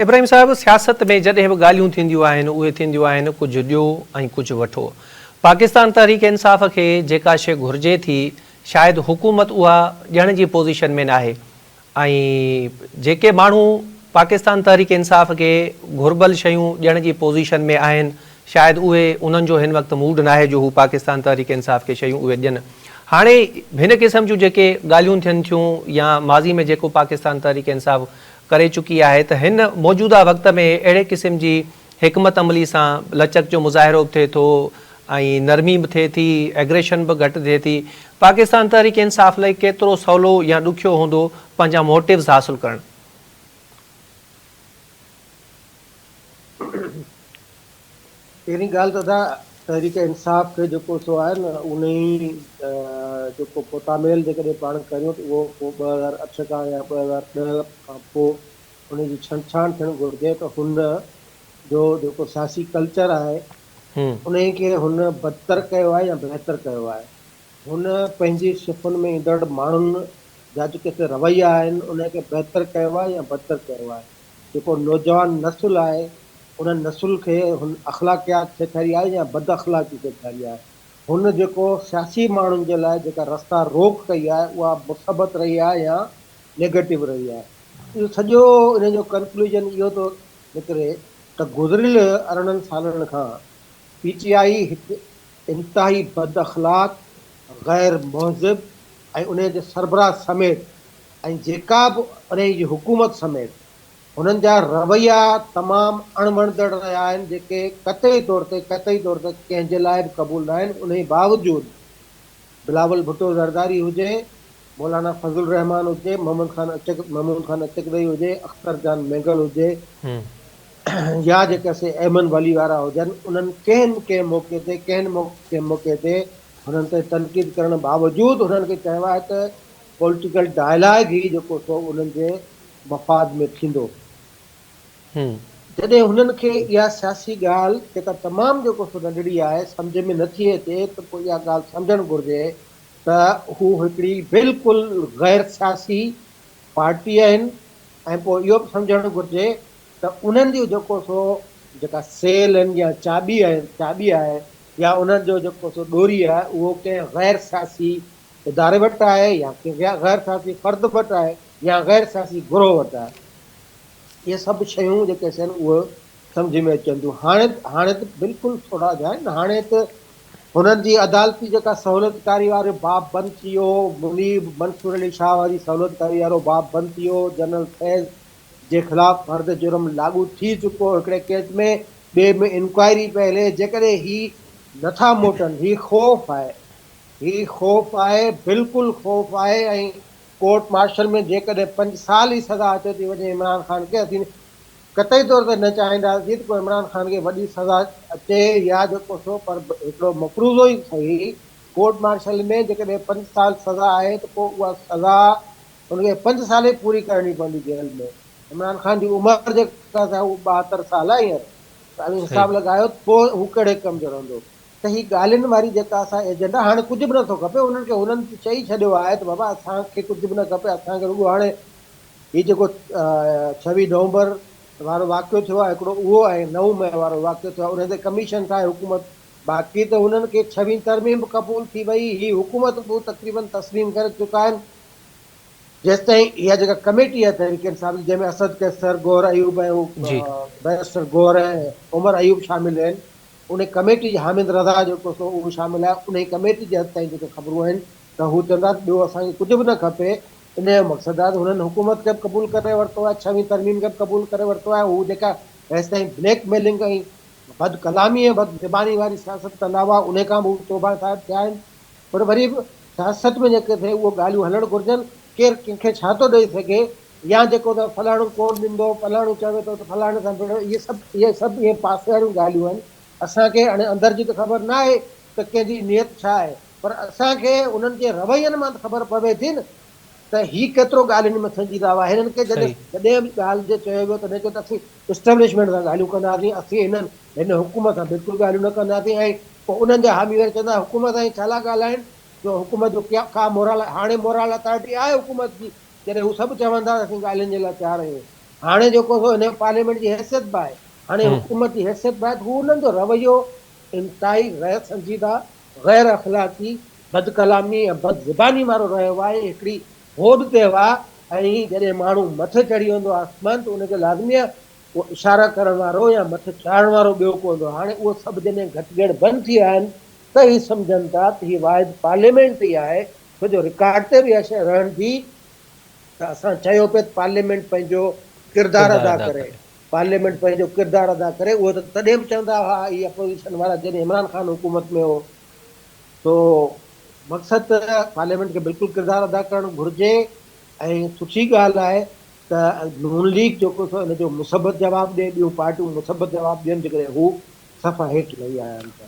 ابراهيم صاحب سياست ۾ جڏهن به ڳالهيون ٿينديون آهن اهي ٿينديون آهن ڪجهه ڏيو ۽ ڪجهه وٺو. پاڪستان تحريڪ انصاف کي جيڪا شيء گهرجي ٿي شايد حڪومت اها ڏيڻ جي پوزيشن ۾ ناهي ۽ جيڪي ماڻهو پاڪستان تحريڪ انصاف کي گهربل شيون ڏيڻ جي پوزيشن ۾ آهن شايد اهي انهن جو هن وقت موڊ ناهي جو هو پاڪستان تحريڪ انصاف کي شيون اهي ڏين. هاڻي هن قسم جون جيڪي ڳالهيون ٿين ٿيون يا ماضي ۾ جيڪو پاڪستان تحريڪ انصاف ڪري چڪي آهي ته هن موجوده وقت ۾ اهڙي قسم جي حڪمت عملي سان لچڪ جو مظاهرو به ٿئي ٿو ۽ نرمي به ٿئي ٿي، ايگريشن به گهٽ ٿئي ٿي. پاڪستان تحريڪ انصاف لئي ڪيترو سولو يا ڏکيو هوندو پنهنجا موٽوز حاصل ڪرڻ؟ پهرين ڳالهه ته ادا تحريڪ انصاف کي جيڪو سو آهي نه انهي جيڪو پوتاميل جيڪڏهن پاڻ ڪريون ته اهو پوء 2008 کان يا 2010 کان پوء ان جي ڇنڊڇاڻ ٿيڻ گهرجي ته هن جو جيڪو سياسي ڪلچر آهي انهي کي هن بدتر ڪيو آهي يا بهتر ڪيو آهي. هن پنهنجي صفن ۾ ايندڙ ماڻهن جا جيڪي رويا آهن انهي کي بهتر ڪيو آهي يا بدتر ڪيو آهي. جيڪو نوجوان نسل آهي ان نسل کي هن اخلاقيات سيکاري آهي يا بد اخلاقي سيکاري آهي. هن جيڪو سياسي ماڻهن جي لاء جيڪا رستا روڪ ڪئي آهي اها مثبت رهي آهي يا نيگيٽو رهي آهي. اهو سڄو ان جو ڪنڪلوزن اهو ٿو نڪري ته گذريل 18 سالن کان پي ٽي آء هڪ انتهائي بد اخلاق، غير مهذب ۽ انهي جي سربراهه سميت ۽ جيڪا به انهي جي حڪومت سميت هنن جا رويا تمام اڻوڻندڙ رهيا آهن جيڪي قطعي طور تي قطعي طور تي ڪنهن جي لاء به قبول ناهن انهي باوجود بلاول ڀٽو زرداري هجي مولانا فضل الرحمان هجي محمد خان اچڪ محمود خان اچڪزئي هجي اختر جان مينگل هجي يا جيڪا سي ايمن ولي وارا هجن انهن ڪنهن نه ڪنهن موقعي تي ڪنهن نه ڪنهن موقعي تي هنن تي تنقيد ڪرڻ باوجود هنن کي چيو آهي ته پوليٽيڪل ڊائلاگ ئي جيڪو سو انهن جي مفاد ۾ ٿيندو. جڏهن هنن کي اها سياسي ڳالهه جيڪا تمام جيڪو سو ننڍڙي آهي سمجهه ۾ نه ٿي اچي ته پوء اها ڳالهه سمجهڻ گهرجي ته هو هڪڙي بلڪل غير سياسي پارٽي آهن ۽ پوء اهو به سمجهڻ گهرجي ته انهن جي جيڪو سو جيڪا سيل آهن يا چاٻي آهن چاٻي آهي يا انهن جو جيڪو سو ڏوري آهي اهو ڪنهن غير سياسي اداري وٽ آهي يا ڪنهن غير سياسي فرد وٽ آهي يا غير سياسي گروهه وٽ آهي. اهي سڀ شيون جيڪي آهن اهي سمجهه ۾ اچن ٿيون. هاڻي هاڻي ته بلڪل ٿورا جا آهن. هاڻي ته هنن جي عدالتي جيڪا سهولتڪاري وارو باب بند ٿي ويو، منيب منصور علي شاهه واري سهولتڪاري وارو باب بند ٿي ويو، جنرل فيض جي خلاف فرد جرم لاڳو ٿي چڪو هڪڙي ڪيس ۾ ٻئي ۾ انڪوائري پئي هلي، جيڪڏهن هي نٿا موٽن هي خوف آهي هي خوف آهي بلڪل خوف آهي ۽ ڪورٽ مارشل ۾ جيڪڏهن پنج سال ئي سزا اچي ٿي وڃي عمران خان کي اسين قطعي طور تي نه چاهينداسين ته ڪو عمران خان کي وڏي سزا اچي يا جيڪو سو پر هڪڙو مفروضو ئي سهي ڪورٽ مارشل ۾ جيڪڏهن پنج سال سزا آهي ته پوء اها سزا ان کي پنج سال ئي پوري ڪرڻي پوندي جيل ۾ عمران خان جي عمر جيڪا آهي اها 72 سال آهي هينئر ته اوهين حساب لڳايو ته پوء هو ڪهڙي ڪم جو رهندو ته هي ڳالهين واري جيڪا اسان ايجنڊا هاڻي ڪجهه به نٿو کپي انهن کي هنن چئي ڇڏيو آهي ته بابا اسان کي ڪجهه به نه کپي اسان کي رڳو هاڻي هي جيڪو 26 نومبر وارو واقعو ٿيو آهي هڪڙو اهو ۽ 9 مئي وارو واقعو ٿيو آهي انهن تي ڪميشن ٺاهي حڪومت باقي ته هنن کي ڇويهين ترميم به قبول ٿي وئي هي حڪومت به تقريبن تسليم ڪري چڪا آهن جيستائين اها جيڪا ڪميٽي آهي تحريڪ انصاف جي جنهن ۾ اسد قيصر گوهر ايوب ۽ بئريسٽر گوهر ۽ عمر ايوب شامل آهن انهي ڪميٽي جي حامد رضا جيڪو سو اهو شامل آهي، انهي ڪميٽي جي حد تائين جيڪي خبرون آهن ته هو چوندا ته ٻيو اسان کي ڪجهه به نه کپي، انهي جو مقصد آهي ته هنن حڪومت کي به قبول ڪري ورتو آهي، ڇهوين ترميم کي به قبول ڪري ورتو آهي، هو جيڪا هيستائين بليڪ ميلنگ ۽ بد ڪلامي ۽ بد زباني واري سياست ڪندا هئا انهي کان به هو توبه تائب ٿيا آهن پر وري به سياست ۾ جيڪي ٿئي اهو ڳالهيون هلڻ گهرجن، ڪير ڪنهن کي ڇا ٿو ڏئي سگهي يا جيڪو ته فلاڻو ڪونه ڏيندو، فلاڻو چوي ٿو ته فلاڻي سان وڙهو، اهي سڀ اهي سڀ اهي پاسي واريون ڳالهيون آهن. اسان کي هاڻي اندر جي ته خبر نه آهي ته ڪنهن جي نيت ڇا آهي، پر اسان کي انهن جي روين مان ته خبر پوي ٿي نه ته هي ڪيترو ڳالهين ۾ سنجيده هئا. هنن کي جڏهن جڏهن به ڳالهه جي چيو ويو تڏهن چيو ته اسين اسٽيبلشمينٽ سان ڳالهيون ڪنداسين، اسين هنن هن حڪومت سان بلڪل ڳالهيون نه ڪنداسين ۽ پوء انهن جا حامي وري چوندا حڪومت سان هي ڇا لاء ڳالهائين جو حڪومت جو ڪا مورال هاڻي مورال اٿارٽي آهي حڪومت جي جڏهن هو سڀ چون ٿا ته اسين ڳالهين جي لاء تيار آهيون. هاڻي جيڪو سو هن پارليامينٽ جي حيثيت به آهي، هاڻي حڪومت جي حيثيت به آهي ته هو انهن جو رويو انتهائي غير سنجيده، غير اخلاقي، بدڪلامي ۽ بدزباني وارو رهيو آهي. هڪڙي هوڏ تي هئا ۽ جڏهن ماڻهو مٿي چڙهي ويندو آهي آسمان ته ان کي لازمي آهي اهو اشارا ڪرڻ وارو يا مٿي چاڙهڻ وارو ٻيو ڪو هوندو. هاڻي اهو سڀ جڏهن گهٽ گهيڙ بند ٿي ويا آهن ته هي سمجهن ٿا ته هي واحد پارليامينٽ ئي آهي ڇو جو رڪارڊ تي به اها شيء رهڻ ٿي ته اسان چيو پئي ته پارليامينٽ پنهنجو ڪردار ادا ڪري، پارليامينٽ پنهنجو ڪردار ادا ڪري، اهو ته تڏهن به چوندا هئا اهي اپوزيشن وارا جڏهن عمران خان حڪومت ۾ هو. سو مقصد ته پارليامينٽ کي بلڪل ڪردار ادا ڪرڻ گهرجي ۽ سٺي ڳالهه آهي ته نون ليگ جيڪو سو ان جو مثبت جواب ڏئي، ٻيون پارٽيون مثبت جواب ڏين جيڪڏهن هو صفا هيٺ لهي آيا آهن ته.